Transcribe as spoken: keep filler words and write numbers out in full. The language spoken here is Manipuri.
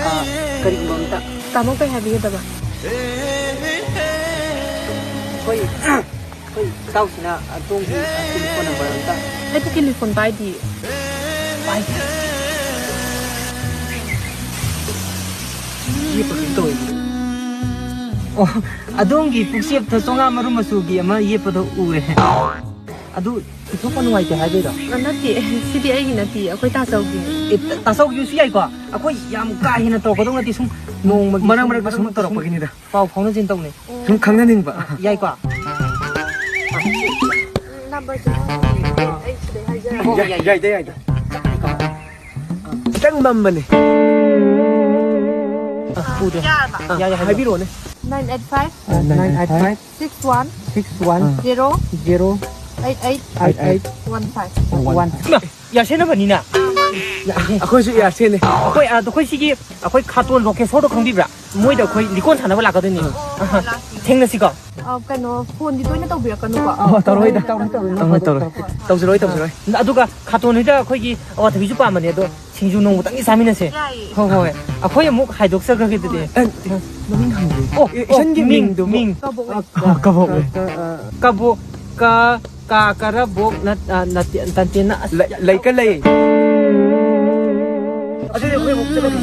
ꯑꯥ, ꯀꯔꯤꯒꯨꯝꯕ ꯑꯝꯇ ꯇꯥꯃꯣ ꯀꯩ ꯍꯥꯏꯕꯤꯒꯗꯕ? ꯑꯩꯈꯣꯏ, ꯑꯩꯈꯣꯏ ꯏꯇꯥꯎꯁꯤꯅ ꯑꯗꯣꯝꯒꯤ ꯇꯦꯂꯤꯐꯣꯟ ꯅꯝꯕꯔ ꯑꯝꯇ ꯑꯩꯗꯤ ꯇꯦꯂꯤꯐꯣꯟ ꯄꯥꯏꯗꯤꯌꯦ꯫ ꯄꯥꯏꯗꯦ꯫ ꯌꯦꯞꯄ ꯀꯩꯅꯣ ꯇꯧꯋꯦ꯫ ꯑꯣ, ꯑꯗꯣꯝꯒꯤ ꯄꯨꯛꯆꯦꯞꯇ ꯆꯣꯉꯥ ꯃꯔꯨ ꯃꯆꯨꯒꯤ ꯑꯃ ꯌꯦꯞꯄꯗꯣ ꯎꯔꯦ꯫ ꯑꯗꯨ ꯄꯤꯊꯣꯛꯄ ꯅꯨꯡꯉꯥꯏꯇꯦ ꯍꯥꯏꯕꯩꯔꯣ? ꯑ, ꯅꯠꯇꯦ, ꯁꯤꯗꯤ ꯑꯩꯒꯤ ꯅꯠꯇꯦ, ꯑꯩꯈꯣꯏ ꯇꯥꯆꯧꯒꯤꯅꯦ꯫ ꯑꯦ, ꯇꯥ-, ꯇꯥꯆꯧꯒꯤꯁꯨ ꯌꯥꯏꯀꯣ? ꯑꯩꯈꯣꯏ ꯌꯥꯝ ꯀꯥ ꯍꯦꯟꯅ ꯇꯧꯔꯛꯀꯗꯧ ꯅꯠꯇꯦ, ꯁꯨꯝ ꯅꯣꯡꯃꯒꯤ ꯃꯔꯛ ꯃꯔꯛꯇ ꯁꯨꯝ ꯇꯧꯔꯛꯄꯒꯤꯅꯤꯗ꯫ ꯄꯥꯎ ꯐꯥꯎꯅꯁꯤꯟ ꯇꯧꯅꯤ꯫ ꯁꯨꯝ ꯈꯪꯅꯅꯤꯡꯕ꯫ ꯌꯥꯏꯀꯣ? ꯅꯝꯕꯔꯁꯦ ꯑꯩ ꯁꯤꯗꯩ ꯍꯥꯏꯖꯔꯛꯀꯦ꯫ ꯌꯥꯏ, ꯌꯥꯏꯗ, ꯌꯥꯏꯗ꯫ ꯈꯤꯇꯪ ꯃꯝꯕꯅꯦ꯫ ꯑ, ꯎꯗ꯭ꯔꯦ꯫ ꯌꯥꯔꯕ? ꯑ, ꯌꯥꯏ, ꯌꯥꯏ, ꯍꯥꯏꯕꯤꯔꯛꯑꯣꯅꯦ꯫ Nine eight five ꯑ, nine eight five six one six one zero zero eight eight eight eight one five꯫ One. ꯏꯃꯥ, ꯌꯥꯔꯁꯦꯟꯅꯕꯅꯤꯅ꯫ ꯑꯩꯈꯣꯏꯁꯨ ꯌꯥꯔꯁꯦꯟꯅꯦ꯫ ꯑꯩꯈꯣꯏ, ꯑ, ꯑꯩꯈꯣꯏ ꯁꯤꯒꯤ, ꯑꯩꯈꯣꯏ ꯈꯥꯇꯣꯟ ꯔꯣꯀꯦꯁꯣꯔꯗꯣ ꯈꯪꯕꯤꯕ꯭ꯔꯥ? ꯃꯣꯏꯗ ꯑꯩꯈꯣꯏ ꯂꯤꯀꯣꯟ ꯁꯥꯟꯅꯕ ꯂꯥꯛꯀꯗꯣꯏꯅꯤ꯫ ꯑꯍ, ꯊꯦꯡꯅꯁꯤꯀꯣ꯫ ꯑ, ꯀꯩꯅꯣ, ꯐꯣꯟꯗꯤ ꯇꯣꯏꯅ ꯇꯧꯕꯤꯔꯛꯀꯅꯨꯀꯣ꯫ ꯑ, ꯇꯧꯔꯣꯏꯗ꯫ ꯇꯧꯔꯣꯏ, ꯇꯧꯔꯣꯏ꯫ ꯑ, ꯇꯧꯔꯣꯏ, ꯇꯧꯔꯣꯏ꯫ ꯑꯗꯨꯒ ꯈꯥꯇꯣꯟ ꯍꯣꯏꯗ ꯑꯩꯈꯣꯏꯒꯤ ꯑꯋꯥꯊꯕꯤꯁꯨ ꯄꯥꯝꯕꯅꯦ, ꯑꯗꯣ ꯁꯤꯡꯖꯨ ꯅꯣꯡꯃꯇꯪꯗꯤ ꯆꯥꯃꯤꯟꯅꯁꯦ꯫ ꯌꯥꯏꯌꯦ꯫ ꯍꯣꯏ, ꯍꯣꯏ, ꯍꯣꯏ꯫ ꯑꯩꯈꯣꯏ ꯑꯃꯨꯛ ꯍꯥꯏꯗꯣꯛꯆꯈ꯭ꯔꯒꯦ ꯑꯗꯨꯗꯤ꯫ ꯑꯦ, ꯃꯃꯤꯡ ꯍꯪꯒꯦ꯫ ꯑꯣ, ꯑꯦ, ꯑꯣ, ꯏꯆꯟꯒꯤ ꯃꯤꯡ, ꯃꯤꯡꯗꯨꯕꯨ? ꯃꯤꯡ꯫ ꯀꯕꯣꯛ꯫ ꯑ, ꯀꯕꯣꯛ꯫ ꯀ-, ꯀ-, ꯑ, ꯀꯕꯣꯛ, ꯀ-, ꯀ-, ꯀꯔꯕꯣꯛ ꯅꯠ-, ꯑ, ꯅꯠꯇꯦ, ꯅꯠꯇꯦꯅ, ꯑꯁ, ꯂꯩ-, ꯂꯩꯀ ꯂꯩ꯫ ꯑꯗꯨꯗꯤ ꯑꯩꯈꯣꯏ ꯑꯃꯨꯛ ꯆꯠꯂꯁꯤ꯫